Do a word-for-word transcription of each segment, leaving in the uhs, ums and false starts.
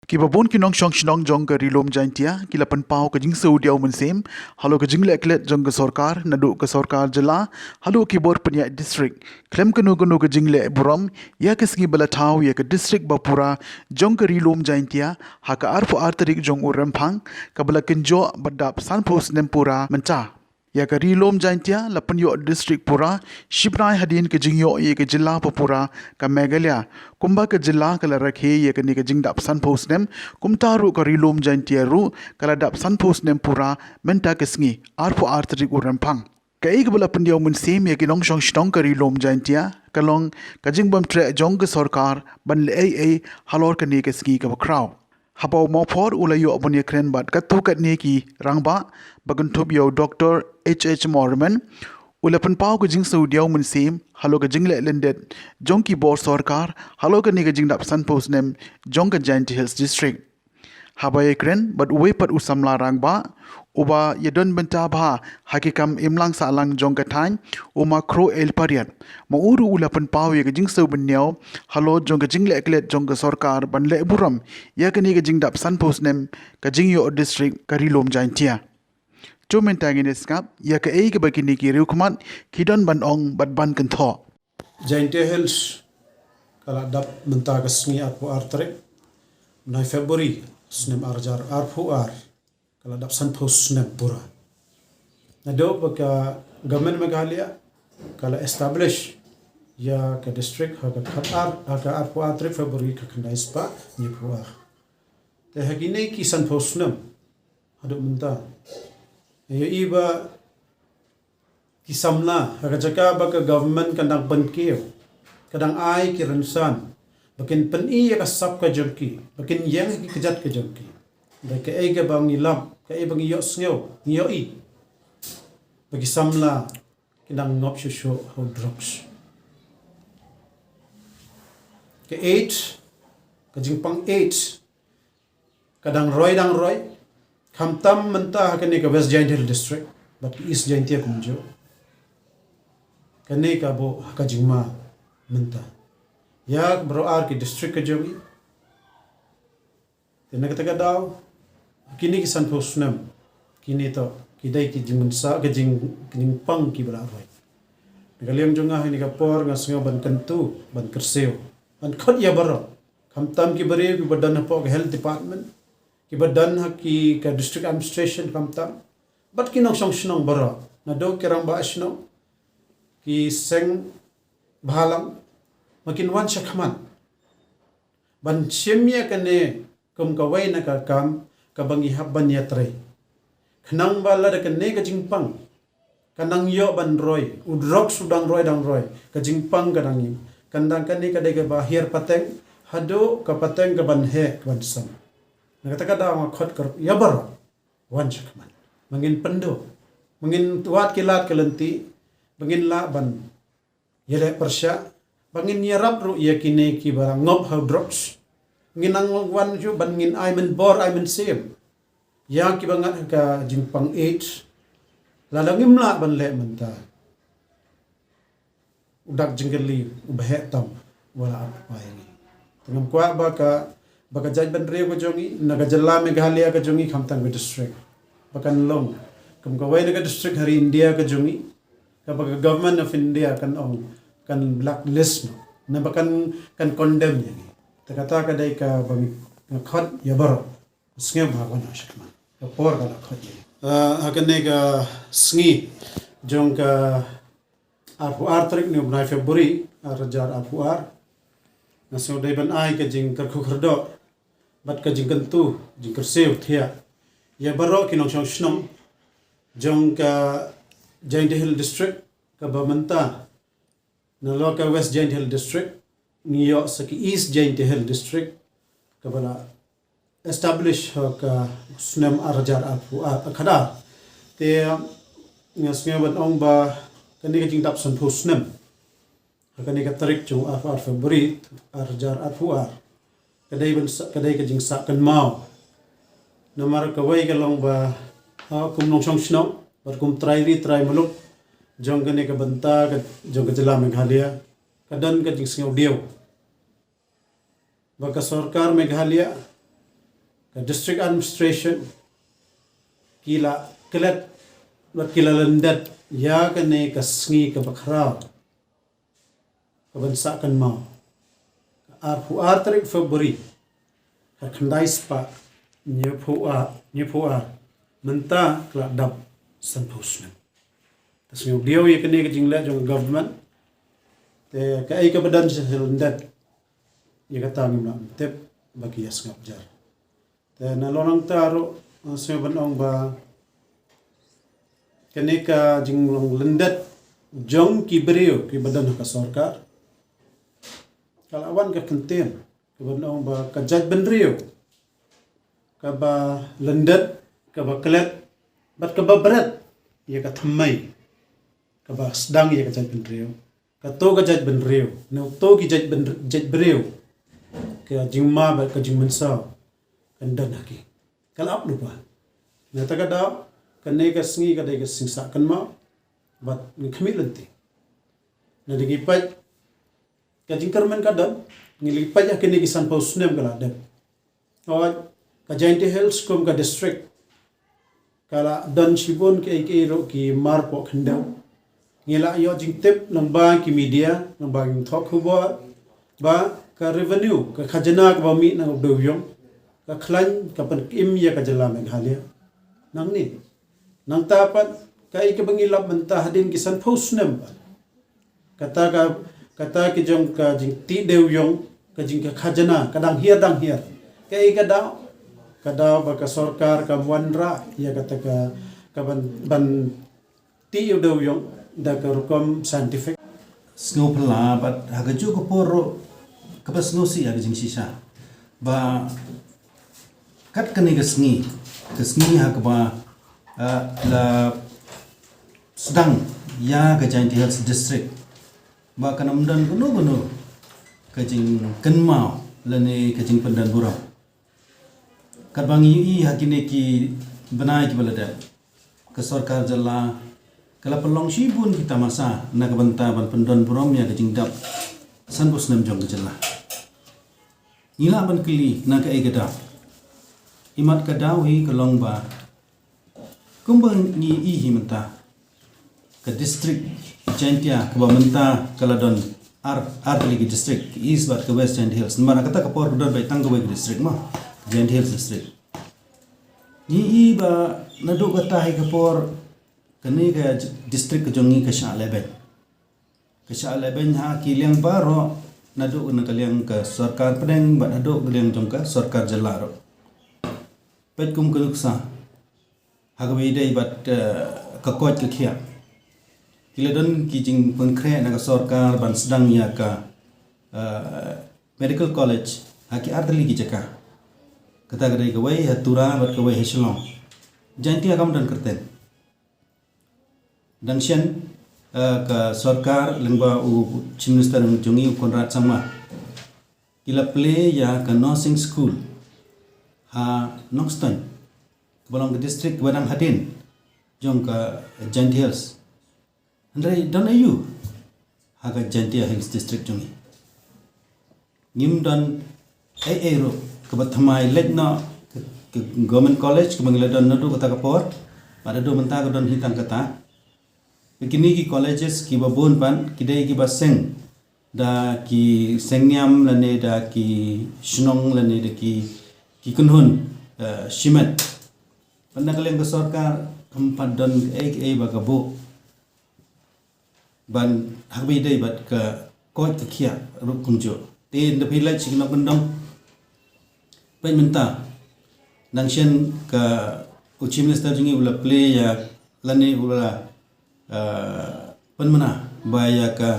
Kiba bun ki nongshong shnong jong ka Ri Lum Jaintia ki la pynpaw ka jingsngewdiaw mynsiem halor ka jingleh klet jong ka sorkar, naduh ka sorkar jylla haduh ki bor pynïaid district, khlem kano kano ka jingleh burom ïa ka sngi ba la thaw ïa ka district ba pura jong ka Ri Lum Jaintia ha ka arphew ar tarik jong u Rymphang, kaba la kynjoh bad dap sanphew snem pura mynta. Ïa ka Ri Lum Jaintia la pynïoh district pura shibnai hadien ka jingïoh ïa ka jylla ba pura ka Meghalaya. Kumba ka jylla ka la rakhe ïa kane ka jingdap sanphew snem, kumta ruh ka Ri Lum Jaintia ruh ka la dap sanphew snem pura mynta ka sngi, arphew ar tarik u Rymphang. Kaei kaba la pyndiaw mynsiem ïa ki nongshong shnong ka Ri Lum Jaintia ka long ka jingbym treh jong ka sorkar ban leh ei ei halor kane ka sngi kaba khraw. Haba u Mawphor u la ïoh ban ïakren bad katto katne ki rangbah, ba kynthup ïa u Doctor H H Mawrymen, u la pynpaw ka jingsngewdiaw mynsiem halor ka jingleh lyndet jong ki bor sorkar halor kane ka jingdap sanphew snem jong ka Jaintia Hills District. Haba ïakren bad uwei pat u samla rangbah uba ïadon bynta bha ha ki kam imlang sahlang jong ka thaiñ, u Ma Khroo L Pariat, ma u ruh u la pynpaw ïa ka jingsngewbynñiaw halor jong ka jingleh klet jong ka sorkar ban leh burom ïa kane ka jingdap sanphew snem ka jingïoh district ka Ri Lum Jaintia. To mynta ngin ïa sngap ïa kaei kaba kine ki riewkhmat ki don ban ong bad ban kynthoh. Jaintia Hills ka la dap mynta ka sngi arphew ar tarik bnai February snem ar hajar arphew ar, ka la dap sanphew snem pura. Naduh ba ka Government Meghalaya ka la establish ïa ka district ha ka khatar, ha ka arphew ar tarik February ka khyndai spah hynñiewphew ar. Te ha kine ki sanphew snem haduh mynta, ïohi ba ki samla ha ka jaka ba ka government ka dang pynkiew, ka dang ai ki rynsan ba kin pyni ïa ka sap ka jong ki, ba kin ïeng ha ki kjat ka jong ki. Ba kaei kaba ngi lap, kaei ba ngi ïohsngew, ngi ïohi ba ki samla ki dang ngop shuh shuh ha u drugs. Ka AIDS, ka jingpang AIDS ka dang roi, dang roi, khamtam mynta ha kane ka West Jaintia Hills District bad ka East Jaintia kumjuh. Kane ka buh ha ka jingma mynta ïa baroh ar ki district ka jong ngi. Te na kata ka daw, kine ki sanphew snem, kine to ki dei ki jingmynsaw, ki jing, ki jingpang kiba la roi. Na ka liang jong nga ha kane ka por nga sngew ban kyntu, ban kyrsiew, ban khot ïa baroh, khamtam ki briew kiba don hapoh ka health department, kiba don ha ki ka district administration khamtam, bad ki nongshong shnong baroh, naduh ki rangbah shnong, ki seng bhalang, ba kin wan shakhmat ban shim ïa kane kum kawei na ka kam kaba ngi hap ban ïatrei. Khnang ba lada kane ka jingpang ka nang ïoh ban roi, u drugs u dang roi, dang roi, ka jingpang ka dang ïoh, ka dang, kane ka dei kaba hiar pateng haduh ka pateng ka ban heh ka ban sem. Na kata ka daw nga khot ïa baroh, wan shakhmat, ma ngin pynduh, ma ngin wad ki lad ki lynti, ba ngin lah ban ïaleh pyrshah, ba ngin ïarap ruh ïa kine kiba ngop ha u drugs. Ngin nang wan shuh ban ngin ai mynbor, ai mynsiem ïa kiba ngat ha ka jingpang AIDS. Lada ngim lah ban leh mynta, u dak jingkylli uba heh tam u la ap ïa ngi. Te ngam kwah ba ka, ba ka jaitbynriew ka jong ngi, na ka jylla Meghalaya ka jong ngi, khamtam ka district, ba kan long kum kawei na ka district ha ri India ka jong ngi, kaba ka Government of India kan ong, kan blacklist noh, naba kan, kan condemn ïa ngi. Te kata ka dei kaba nga khot ïa baroh. Sngewbha wan shakhmat, ka por ka la khot ïa ngi. Ah, ha kane ka sngi jong ka arphew ar tarik ni u bnai February ar hajar arphew ar, nga sngew dei ban ai ka jingkyrkhu kyrdoh bad ka jingkyntu, jingkyrsiew thiah ïa baroh ki nongshong shnong jong ka Jaintia Hills District, kaba mynta na la ka West Jaintia Hills District ngi ïoh sa ka East Jaintia Hills District, kaba la establish ha ka snem ar hajar arphew ar, khadar. Te nga sngew ban ong ba kane ka jingdap sanphew snem ha kane ka tarik jong arphew ar February ar hajar arphew ar, ka dei ban sa, ka dei ka jingsah kynmaw. Namar kawei ka long ba, ha, kum nongshong shnong bad kum trai ri trai muluk jong kane ka bynta ka, jong ka jylla Meghalaya, ka don ka jingsngewdiaw ba ka sorkar Meghalaya ka district administration ki la klet bad ki la lyndet ïa kane ka sngi kaba khraw kaban sah kynmaw, ka arphew ar tarik February, ka khyndai spah hynñiewphew ar, hynñiewphew ar, mynta ka la dap sanphew snem. Te sngewdiaw ïa kane ka jingleh jong ka government. Te kaei kaba don sha lyndet, ïa kata ngim lah ban tip, ba ki ïa sngap jar. Te na long nangta ruh, eh, sngewbha ban ong ba kane ka jinglong lyndet jong ki briew kiba don ha ka sorkar ka la wan ka kyntien, kaba ong ba ka jaitbynriew kaba lyndet, kaba klet bad kaba bret ïa ka thymmei kaba sdang ïa ka jaitbynriew, kato ka jaitbynriew, ne uto ki jaitbyn-, jaitbriew, ka jingma bad ka jingmynsaw kan don ha ki. Ka la ap lypa. Na kata ka daw, kane ka sngi ka dei ka sngi sah kynmaw bad ngi khmih lynti. Lada ngi peit ka jingkyrmen ka don, ngi la peit ha kine ki sanphew snem ka la dep. Hooid, ka Jaintia Hills kum ka district ka la don shibun kiei kiei ruh ki marpoh khyndew. Ngi la ïoh jingtip lyngba ki media, lyngba ki thoh khubor, ba ka revenue, ka khajna kaba mih na u dewiong ka khlaiñ, ka pynim ïa ka jylla Meghalaya. Nangne, nangta pat kaei kaba ngi lap mynta hadien ki sanphew snem pat, kata ka, kata ki jong ka jingtih dewiong, ka jing ka khajna ka dang hiar, dang hiar. Kaei ka daw? Ka daw ba ka sorkar kam wanrah ïa kata ka, ka ban, ban tih ïa u dewiong da ka rukom scientific. Sngewphylla bad ha kajuh ka por ruh kaba sngewsih ïa ka jingshisha ba kat kane ka sngi, ka sngi ha kaba, ah, la sdang ïa ka Jaintia Hills District, ba kan ym don kano kano ka jingkynmaw lane ka jingpyndonburom. Katba ngi ïohi ha kine ki bnai kiba la dep, ka sorkar jylla ka la pynlong shibun ki tamasa na ka bynta ban pyndonburom ïa ka jingdap sanphew snem jong ka jylla. Ngi lah ban kylli na kaei ka daw? Imat ka daw hi ka long ba kumba ngi ïohi mynta, ka district Jaintia kaba mynta ka la don ar, ar tylli ki district, ka East bad ka West Jaintia Hills. Namar kata ka por ka don beit tang kawei ka district mo, Jaintia Hills District. Ngi ïohi ba naduh kata hi ka por kane ka district ka jong ngi ka shah lehbeiñ. Ka shah lehbeiñ ha ki liang baroh, naduh na ka liang ka sorkar pdeng bad naduh ka liang jong ka sorkar jylla ruh. Peit kum ka nuksa ha kaba ïadei bad, eh, ka koit ka khiah. Ki la don ki jingpynkhreh na ka sorkar ban sdang ïa ka, eh, medical college ha ki ar tylli ki jaka. Kata ka dei kawei ha Tura bad kawei ha Shillong. Jaintia kam don kyrteng. Dang shen, eh, ka sorkar lyngba u Chief Minister jong ngi u Conrad Sangma, ki la plie ïa ka nursing school ha Nongstoiñ, kaba long ka district kaba dang hadien jong ka Jaintia Hills. Hynrei don aïu ha ka Jaintia Hills District jong ngi? Ngim don ei ei ruh kaba thymmai leit noh ka, ka Government College kaba ngi la don naduh kata ka por, bad haduh mynta ka don hi tang kata. Kine ki colleges kiba bun pat ki dei kiba seng da ki seng niam lane da ki shnong lane da ki, ki kynhun, eh, shimet. Bad na ka liang ka sorkar kam pat don ei ei ba ka buh ban ha kaba ïadei bad ka koit ka khiah ruh kumjuh. Te ynda phi leit sha ki nongkyndong, peit mynta, dang shen ka u Chief Minister jong ngi u la plie ïa lane u la, eh, pynmynna ba ïa ka,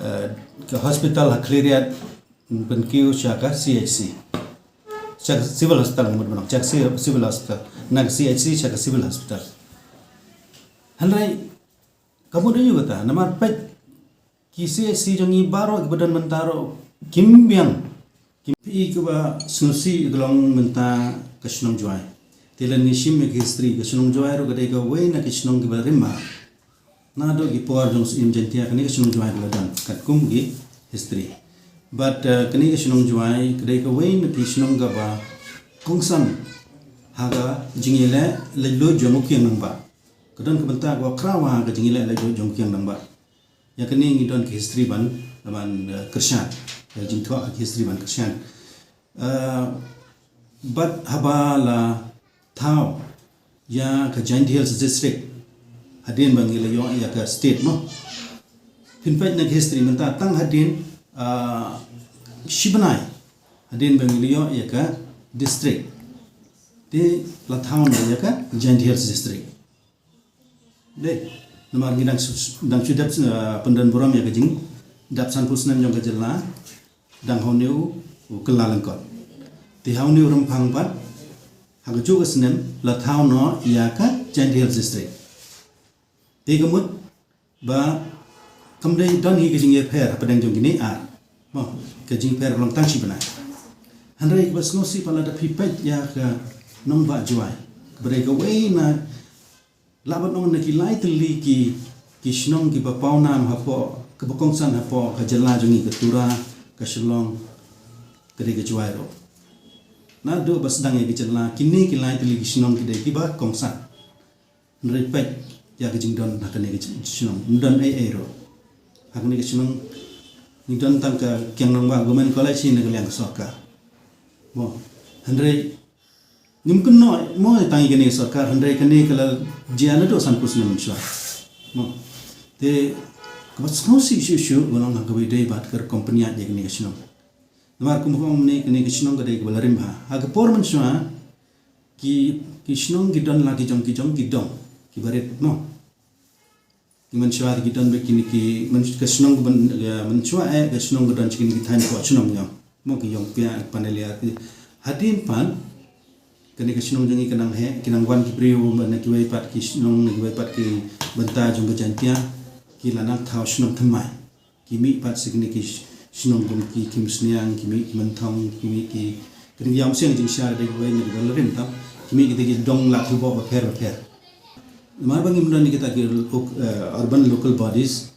eh, ka hospital ha Khliehriat pynkiew sha ka C H C, sha ka Civil Hospital, ngan mut ban ong sha ka ci-, Civil Hospital, na ka C H C sha ka Civil Hospital. Hynrei ka mut aïu kata? Namar peit, ki C H C jong ngi baroh kiba don mynta ruh kim biang. Kim, phi i kaba sngewsih ka long mynta ka shnong Jowai. Te lada ngi shim ïa ka history, ka shnong Jowai ruh ka dei kawei na ki shnong kiba rim bha. Naduh ki por jong u Syiem Jaintia kane ka shnong Jowai ka la don katkum ki history. Bad, eh, kane ka shnong Jowai ka dei kawei na ki shnong kaba kongsan ha ka jingïaleh laitluid jong u Kiang Nangbah. Ka don ka bynta kaba khraw ha ka jingïaleh laitluid jong u Kiang Nangbah. Ïa kane ngi don ka history ban, ban, eh, kyrshan. Ka jingthoh ka history ban kyrshan. Eh, bad haba la thaw ïa ka Jaintia Hills District, hadien ba ngi la ïoh ïa ka state mo. Phin peit na ka history mynta tang hadien, ah, shi bnai hadien ba ngi la ïoh ïa ka district, te la thaw noh ïa ka Jaintia Hills District. Dei, namar ngi dang shu, dang shu dep, ah, pyndon burom ïa ka jingdap sanphew snem jong ka jylla, dang ha une u kylla lyngkot. Te ha une u rymphang pat, ha kajuh ka snem la thaw noh ïa ka Jaintia Hills District. Te ka mut ba kam dei don hi ka jingïapher hapdeng jong kine ar. Mo, ka jingpher long tang shi bnai. Hynrei kaba sngewsih pat lada phi peit ïa ka nongbah Jowai, kaba dei kawei na, lah ban ong na ki lai tylli ki, ki shnong kiba pawnam hapoh, kiba kongsan hapoh ka jylla jong ngi, ka Tura, ka Shillong, ka dei ka Jowai ruh. Naduh ba sdang ïa ka jylla, kine ki lai tylli ki shnong ki dei kiba kongsan. Hynrei peit ïa ka jingdon ha kane ka shnong, ym don ei ei ruh. Ha kane ka shnong ngi don tang ka Kiang Nangbah Government College hi na ka liang ka sorkar. Mo, hynrei ngim kynnoh mo tang ïa kane ka sorkar, hynrei kane ka la jia naduh sanphew snem mynshuwa. Mo, te kaba sngewsih shuh shuh ka long ha kaba ïadei bad ka rukom pynïaid ïa kane ka shnong. Namar kumba ong mynne, kane ka shnong ka dei kaba la rim bha. Ha ka por mynshuwa ki, ki shnong ki don la ki jong ki jong ki dong kiba rit mo. Ki mynshuwa ki don bad kine ki myn-, ka shnong ka myn-, ka mynshuwa eh, ka shnong ka don shi kine ki thaiñ poh shnong ïa mo, ki Ïongpiah, Panaliar, ki. Hadien pat kane ka shnong jong ngi ka nang heh, ki nang wan ki briew na kiwei pat ki shnong, na kiwei pat ki bynta jong ka Jaintia, ki la nang thaw shnong thymmai. Ki mih pat sa kine ki sh-, shnong kum ki Khimsniang, ki mih ki Mynthong, ki mih ki, kine ki Ïawmsiang Jingshisha, ka dei kawei na kiba la rim tam. Ki mih kita ki dong la khlboh bapher bapher. Namar ba ngim don ïa kita ki lo-, eh, urban local bodies,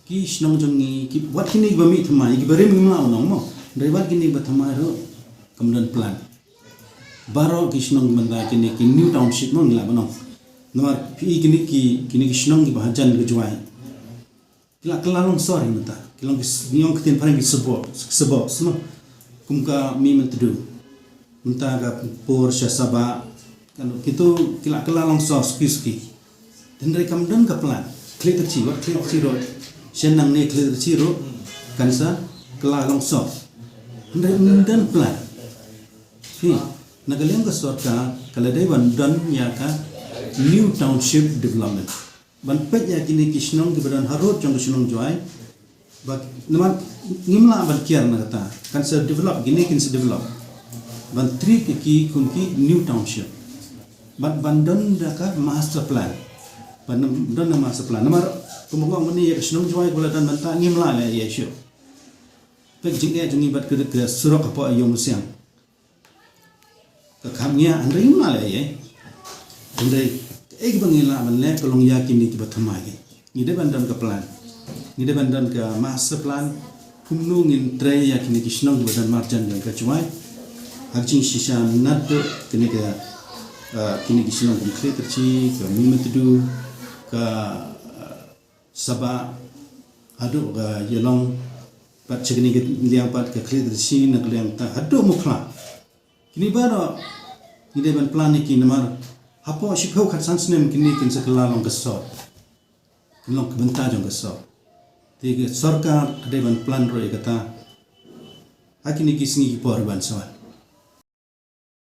ki shnong jong ngi, ki, wat kine kiba mih thymmai, kiba rim ngim lah ban ong mo. Hynrei wat kine kiba thymmai ruh kam don plan. Baroh ki shnong mynta kine ki new township mo ngi lah ban ong. Namar phi i kine ki, kine ki shnong kiba hajan ka Jowai, ki la kylla longsor hi mynta. Ki long ki s-, ngi ong ka ktien phareng ki suburb, suburb, sma. Kum ka Mihmyntdu. Mynta ka Pur, Shabwa, kano, kito ki la kylla longsor suki suki. Hynrei kam don ka plan. Khlei Kyrchi, wat Khlei Kyrchi ruh, shen nangne Khlei Kyrchi ruh kan sa kylla longsor. Hynrei ym don plan. Phi, na ka liang ka sorkar ka la dei ban don ïa ka new township development. Ban peit ïa kine ki shnong kiba don harud jong ka shnong Jowai. Ba, namar ngim lah ban kiar na kata. Kan sa develop, kine kin sa develop. Ban treat ïa ki kum ki new township. Ban, ban don da ka master plan. Ban don da master plan. Namar kumba nga ong mynne ïa ka shnong Jowai kaba la don mynta ngim lah leh ïa shuh. Peit jingeh jong ngi bad ka, ka surok hapoh Ïawmusiang. Ka kham ngiah, hynrei ngim lah leh ei ei. Hynrei kaei kaba ngi lah ban leh ka long ïa kine kiba thymmai ki. Ngi dei ban don ka plan. Ngi dei ban don ka master plan. Kumno ngin trei ïa kine ki shnong kiba don marjan jong ka Jowai. Ha ka jingshisha naduh kine ka, ah, kine ki shnong kum Khlei Kyrchi, ka Mihmyntdu, ka, ah, Shabwa, haduh ka Ïalong, pat sha kine ki liang pat ka Khlei Kyrchi na ka liang ta haduh Mukhla. Kine baroh ngi dei ban plan ïa ki namar hapoh shiphew khatsan snem kine kin sa kylla long ka sor. Kin long ka bynta jong ka sor. Te ka sorkar ka dei ban plan ruh ïa kata ha kine ki sngi ki por ban sa wan.